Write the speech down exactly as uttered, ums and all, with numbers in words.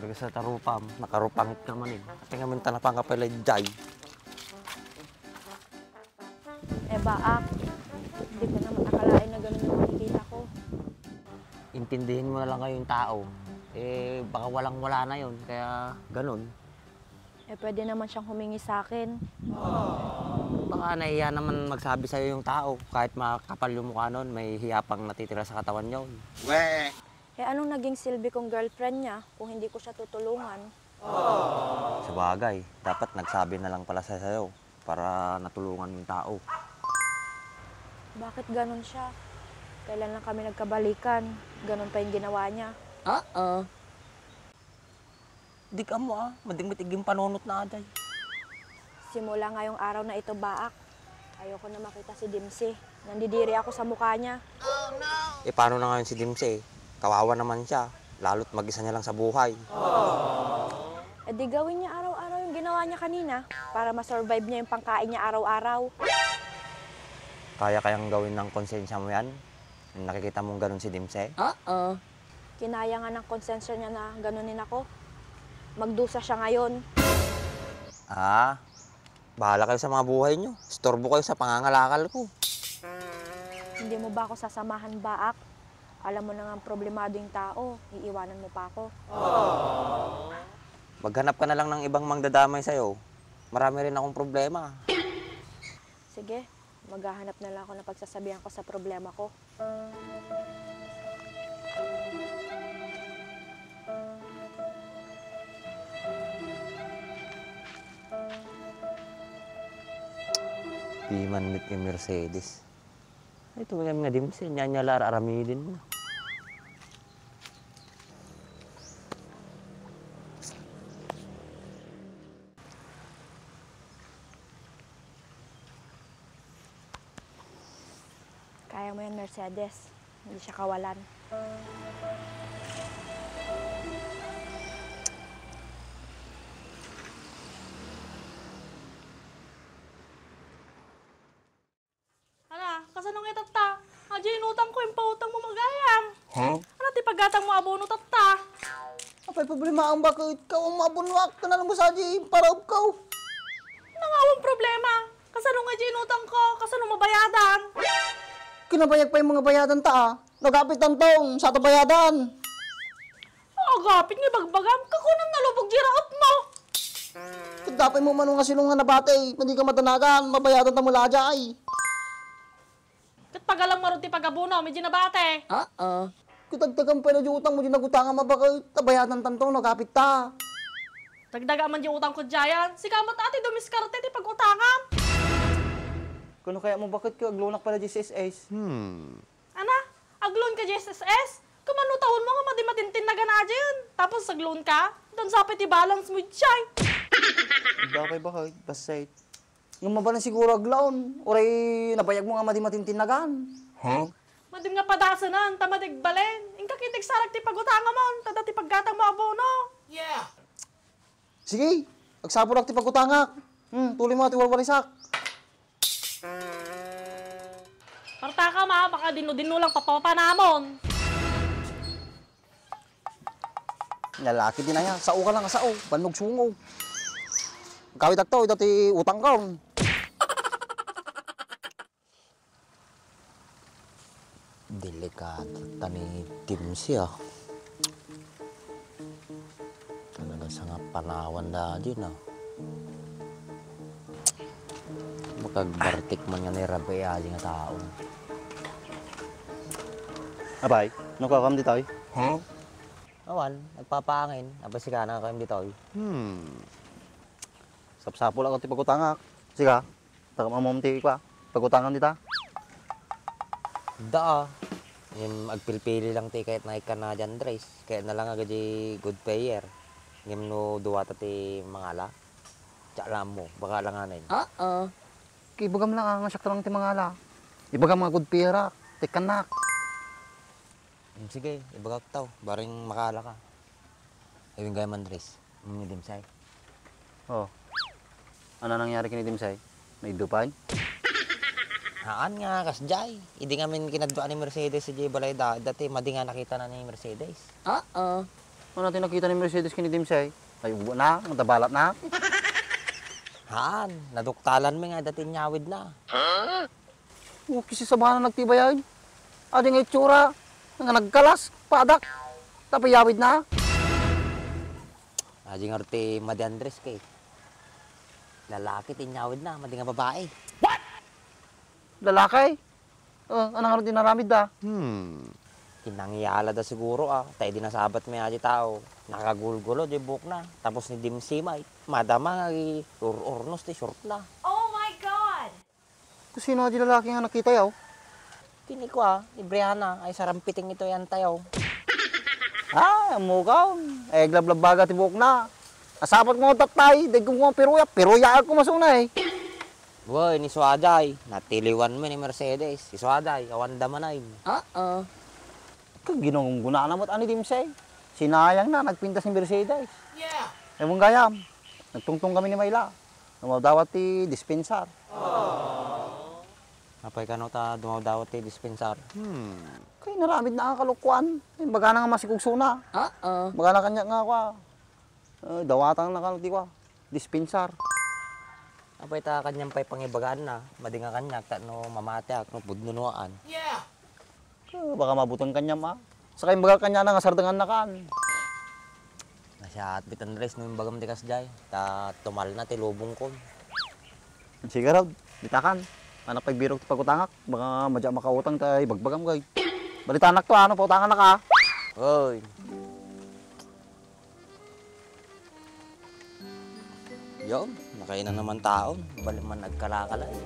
Taga sa tarupam, nakarupangit ka man eh. Ati nga minta na pangkapalay jay. Eh, baak, di ko naman akalain na ganun yung makikita ko. Intindihin mo na lang kayo yung tao. Eh, baka walang-wala na yun, kaya ganun. Eh, pwede naman siyang humingi sa akin. Baka nahiya naman magsabi sa'yo yung tao. Kahit makapal yung mukha nun, may hiya pang natitira sa katawan yun. Weh! Eh, anong naging silbi kong girlfriend niya kung hindi ko siya tutulungan? Sabagay, dapat nagsabi na lang pala siya sa'yo para natulungan yung tao. Bakit ganun siya? Kailan lang kami nagkabalikan, ganun pa yung ginawa niya. Oo. Di ka mo ah, madingmit iging panunot na aday. Simula ngayong araw na ito, baak, ayoko na makita si Dimsi. Nandidiri ako sa mukha niya. E, paano na ngayon si Dimsi? Kawawa naman siya. Lalo't mag-isa niya lang sa buhay. E di gawin niya araw-araw yung ginawa niya kanina para ma-survive niya yung pangkain niya araw-araw. Kaya kayang gawin ng konsensya mo yan? Yung nakikita mong ganun si Dimsi? Oo. Kinaya nga ng konsensya niya na ganunin ako. Magdusa siya ngayon. Ah, bahala kayo sa mga buhay niyo. Istorbo kayo sa pangangalakal ko. Hindi mo ba ako sasamahan, baak? Alam mo na nga ang problemado yung tao, iiwanan mo pa ako. Maghanap ka na lang ng ibang mangdadamay sa'yo. Marami rin akong problema. Sige, maghahanap na lang ako ng pagsasabihan ko sa problema ko. Di man met ni Mercedes. Ay, ito nga Dimsi, nya, nya la ar-aramiden mo. Kaya mo yan, Mercedes. Hindi siya kawalan. Ala, kasano nga itatta? Adi inutang ko, impautang mo magayam. Ha? Ala, ti paggatang mo abono tatta. Apay problema ang bakit ka umabunuak ka na lang mo sa di paraub ka. Nangawan problema. Kasano nga di inutang ko? Kasano mabayadan? Kinabayag pa yung mga bayadan ta, ah. Nagapit ang taong sa ta bayadan. Agapit nga bagbagam, kakunam nalubog di raot mo. Kadapay mo mano nga silong nga nabati, madi ka madanagan, mabayadan ta mo la jay. Ket pagalang marud ti pagabuno, medyo nabate. Oo. Ket agtagam pay na di utang mo di nagutangam a bakit, tabayadan tanto, nagapit ta. Dagdaga man di utang ko diayan, sika met ati dumiskarte ti pagutangam. Kano kaya mo bakit ka aglunak pala di S S? Hmm. Ana, agloan ka di S S? Kumano taon mo nga madi matintinnagan a diayan? Tapos agloan ka? Dansa pay ti balance mo diay. Dapay bakit, basay. Ngem mabalin siguro aglaon, uray nabayag mo nga madi matintinnagan. Huh? Madim nga padasenan, ta madi agbalin. Inka ket agsarag ti pagutangamon, ta dati paggatang mo abono. Yeah. Sige, agsapurak ti pagutangak. Hmm, tuloy mo ti warwarisak. Partakam a, baka dinno-dinno lang papapanamon. Lalaki din aya. Sao ka lang, sao. Bannog sungo. Kawit agto, ita ti utang kon. Delikado ta ni Timsi, ah. Talaga sa nga panawan da di na. Makagbartik man nga ni Rabi adi nga tao. Abay, nagkakam ditoy? Huh? Awan, nagpapaangin. Apay sika, nagkakam ditoy? Hmm. Sapsapul ako ti pagutangak. Sika, takam amom ti kua, pagutangan dita. Da, ah. Ngem agpilpili lang ti kayat na ikkan na di Andres. Kayat na lang agadi good player. Ngem no duwata ti mangala. Diak la ammo, baka alanganen. Oo. Ibagam lang nga siak lang ti mangala. Ibagam nga good player ak, ti kannak. Mm, sige, ibagak taw, bareng makaala ka. Iwing gayam, Andres. Mm, ni Dimsay. Oh. Ano nangyari kini Dimsay? Maidupay? Haan nga, kasjay. Idi ngamin kinadua ni Mercedes idiay balay da, dati madi nga nakita na ni Mercedes. Oo. Ano ti nakita ni Mercedes ken ni Dimsay? Ay, ubo na, ang tabalat na. Haan, naduktalan mi nga dati inyawid na. O, kisi sabana nagtibayan. Adi nga itsura, nga nagkalas, padak. Tapayawid na. Adi nga ti Madi Andres kay. Lalaki ti inyawid na, madi nga babae. Lalaki? O, ano nga ti naramid da? Hmm. Kinangyala da siguro, ah. Tay di nasabat mi adi tao. Nakagulgulo di buhok na. Tapos ni Dimsay may. Madama nga ur-urnos ti short na. Oh my God! Kusino di lalaki nga nakita yaw? Tini ko, ah, ibrehana, ay sarampiting ito yan tayo. Ah, amukaw. Eh, glablabbaga ti buhok na. Asapat mo tatay, dagko mo piruya, piruya ako masuna eh. Boy, ni Suaday, natiliwan mi ni Mercedes. Si Suaday, awan da manay. Ah, ah. Kaginungguna na mo't ani Dimsay. Sinayang na, nagpintas ni Mercedes. Yeah. Ewan gayam, nagtungtong kami ni Mayla. Dumadawat ti dispensar. Apay kano ta dumadawat ti dispensar? Hmm. Kay naramid na nga kalokoan. Imbagana nga masikugsuna. Ah, ah. Bagana kanya nga kwa. Eh, dawatang na kano ti kwa. Dispensar. Apay ta kanyam pay pangibagaan na. Madi nga kanyak, ta no mamatiak, no pudno nuaan. Yeah. Eh, baka mabuteng kanyam, ah. Saka imbaga kanya na nga sardengan na kan. Nasiat bitan res no imbagam ti kasjay. Ta tumal na ti lubong ko. Sige raw, bitakan. Anak pagbirok ti pagutangak. Baka madya makautang ta ibagbagam kay. Balitanak to, ano, pautangan na ka. Oy. Yun, nakaina naman taon. Balik man nagkalakala eh.